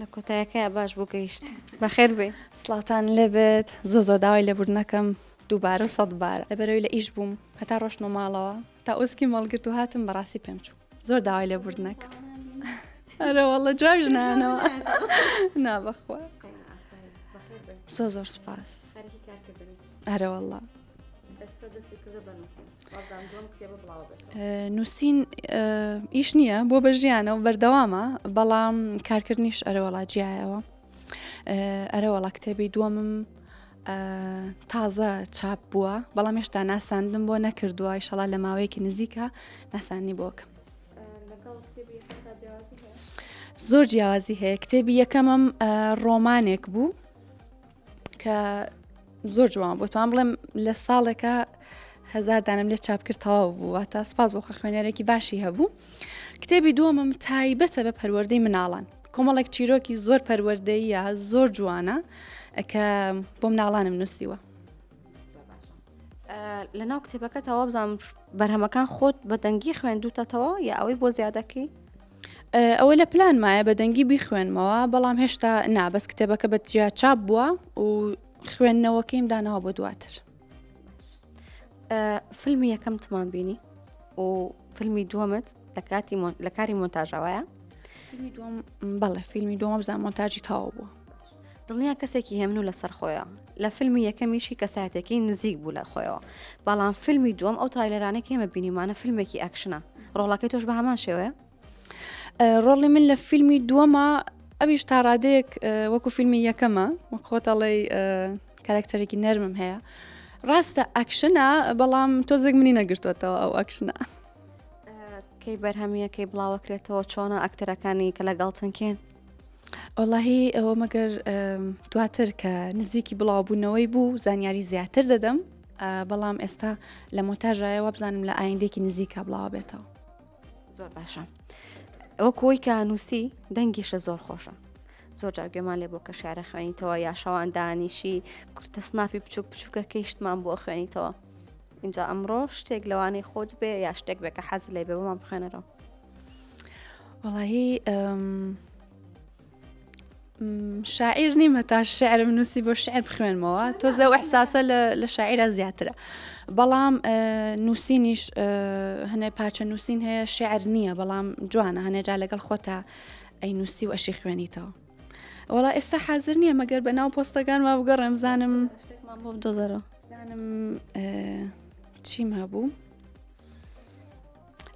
لە کۆتایەکەیا باش بوو گەیشت. بەخێر بێی. سڵاوتان لێبێت زۆر زۆر داوای لێبوردن ئەکەم دووبارە و سەدبارە لەبەرئەوەی لە ئیش بووم هەتا ڕۆشتمە ماڵەوە تا ئۆسکیم هەڵگرت و هاتم بەڕاستی پێم چوو زۆر داوای لێبوردن ئەکەم ئەرە واللە جوابیش نانەوە نا بەخوا زۆر زۆر سوپاس ئەرە واللە نووسین ئیش نییە بۆ بە ژیانەوە بەردەوامە بەڵام کارکردنیش ئەرەوەڵا جیایەوە ئەرەوەڵا کتێبی دووەمم تازە چاپ بووە بەڵام هێشتا ناساندم بۆ نەکردووە ئیشەڵا لە ماوەیەکی نزیکە ناسانی بۆکەم زۆر جیاوازی هەیە کتێبی یەکەمم ڕۆمانێک بوو کە زۆر جوان بۆ توان بڵێم لە ساڵێکە هەزار دانم لێ چاپ کرد تەواو بوو واتە سپاس بۆ خوێنەرێکی باشی هەبوو کتێبی دووەمم تایبەتە بە پەروەردەی مناڵان کۆمەڵێک چیرۆکی زۆر پەروەردەیە زۆر جوانە کە بۆ مناڵانم نووسیوە لە ناو کتێبەکە تەوا بزانم بەرهەمەکان خۆت بە دەنگی خوێندوتەتەوە یا ئەوەی بۆ زیادەکەی ئەوە لە پلانمایە بە دەنگی بیخوێنمەوە بەڵام هێشتا نا بەس کتێبەکە بە جیا چاپ بووە و خوێندنەوەکەیم داناوە بۆ دواتر. فیلمی یەکەمتمان بینی و فیلمی دووەمت لە کاتی لە کاری مۆنتاژەوەیە فیلمی دووەم بەڵێ فیلمی دووەم بزان مۆنتاجی تەواو بووە. دڵنیا کەسێکی هێمن و لەسەر خۆیە لە فیلمی یەکەمیشی کەسایەتەکەی نزیک بوو لە خۆیەوە بەڵام فیلمی دووەم ئەو trailer انەی کە ئێمە بینیمانە فیلمێکی ئەکشنە ڕۆڵەکەی تۆش بە هەمان شێوەیە ڕۆڵی من لە فیلمی دووەمە ئەویش تا ڕادەیەک وەکو فیلمی یەکەمە وەک خۆتەڵێی کارکتەرێکی نەرمم هەیە ڕاستە ئەکشنە بەڵام تۆزێک منی نەگرتوێتەوە ئەو ئەکشنە کەی بەرهەمیەکەی بڵاوەکرێتەوە چۆنە ئەکتەرەکانی کە لەگەڵ تنکێن وەڵاهی ئەوە مەگەر دواتر کە نزیکی بڵاوبوونەوەی بوو زانیاری زیاتر دەدەم بەڵام ئێستا لە مۆتاژایە وابزانم لە ئایندێکی نزیکە بڵاوە بێتەوە زۆر باشە ئەوە کۆی کە نووسی دەنگیشە زۆر خۆشە زۆر جار گوێمان لێ بۆ کە شارە خوێنیتەوە یا شەوان دانیشی کورتە سناپی بچوک بچووکە کەیشتمان بۆ خوێنیتەوە اینجا ئەمڕۆ شتێک لەوانەی خۆت بێ یا شتێک بێ کە حەز لێ بێ بۆمان بخوێنەرەوە وەڵاهی شاعیر نیمە تا شعرم نووسی بۆ شعر بخوێنمەوە تۆزە و ئەحساسە لە شاعیرە زیاترە بەڵام نووسینیش هەنێ پارچە نووسین هەیە شعر نییە بەڵام جوانە هەنێجا لەگەڵ خۆتا ئەی نووسی و ئەشی خوێنیتەوە وەڵا ئێستا حاضر نییە مەگەر بە ناو پۆستەکان ما بگەڕێم زانم شتێکمان بۆ بدۆزەرەوە زانم چیم هەبوو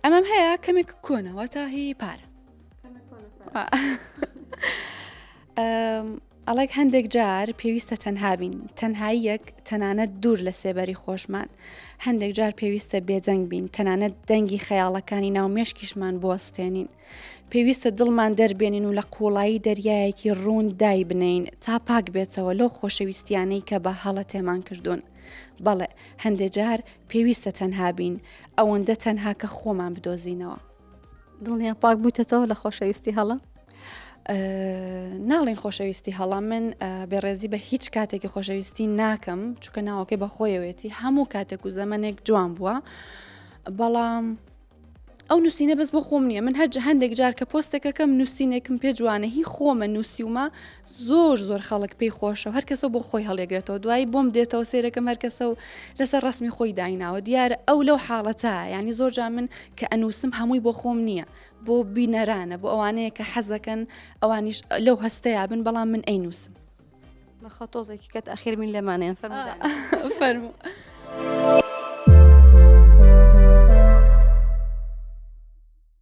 ئەمەم هەیە کەمێک کۆنە واتە هی پارە ئەڵێک هەندێک جار پێویستە تەنها بین تەنهاییەک تەنانەت دوور لە سێبەری خۆشمان هەندێک جار پێویستە بێدەنگ بین تەنانەت دەنگی خەیاڵەکانی ناو مێشکیشمان بوەستێنین پێویستە دڵمان دەربێنین و لە قوڵایی دەریایەکی ڕوون دایبنین تا پاک بێتەوە لەو خۆشەویستیانەی کە بە هەڵە تێمان کردوون بەڵێ هەندێک جار پێویستە تەنها بین، ئەوەندە تەنها کە خۆمان بدۆزینەوە. دڵنیا پاک بوویتەتەوە لە خۆشەویستی هەڵە؟ ناڵین خۆشەویستی هەڵە من بێڕێزی بە هیچ کاتێکی خۆشەویستی ناکەم چونکە ناوەکەی بە خۆیەوێتی هەموو کاتێک و زەمەنێک جوان بووە بەڵام ئەو نووسینە بەس بۆ خۆم نییە من هەر هەندێک جار کە پۆستێکەکەم نووسینێکم پێ جوانە هی خۆمە نووسیومە زۆر زۆر خەڵک پێی خۆشە هەر کەسە بۆ خۆی هەڵێگرێتەوە دوایی بۆم دێتەوە سێرەکەم هەر کەسە و لەسەر ڕسمی خۆی دایناوە دیارە ئەو لەو حاڵەتە ینی زۆر جا من کە ئەنووسم هەمووی بۆ خۆم نییە بۆ بینەرانە بۆ ئەوانەیە کە حەزەکەن ئەوانیش لەو هەستەیە بن بەڵام من ئەینووسم بەخوا تۆزێکی کەت ئەخیر بین لێمانێن فەرموو فەرموو.